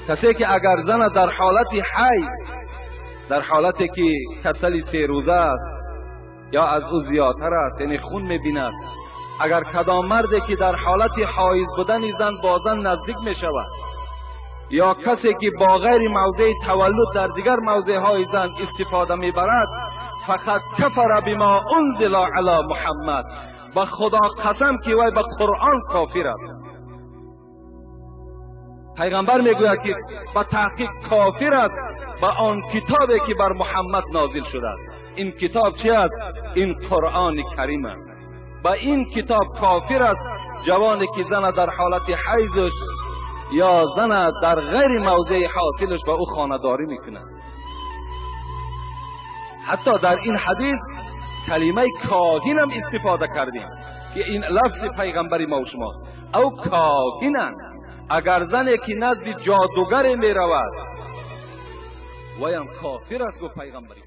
کسی که اگر زن در حالت حیض، در حالتی که کسل 3 روزه است یا از او زیادتر است، یعنی خون میبیند، اگر کدام مردی که در حالت حایض بودن زن با زن نزدیک میشود یا کسی که با غیر موضع تولد در دیگر موضع های زن استفاده میبرد، فقط کفر بما انزل علی محمد، به خدا قسم که وی به قرآن کافر است. پیغمبر میگوید که به تحقیق کافر است به آن کتابی که بر محمد نازل شده است. این کتاب چی است؟ این قرآن کریم است. به این کتاب کافر است جوانی که زن در حالت حیضش یا زن در غیر موضع حاصلش به او خانه‌داری میکند. حتی در این حدیث کلمه کاهن هم استفاده کردیم که این لفظ پیغمبری ما و شما او کاهنند. اگر زنی که نزد جادوگر میرود ویم کافر است گفت پیغمبری.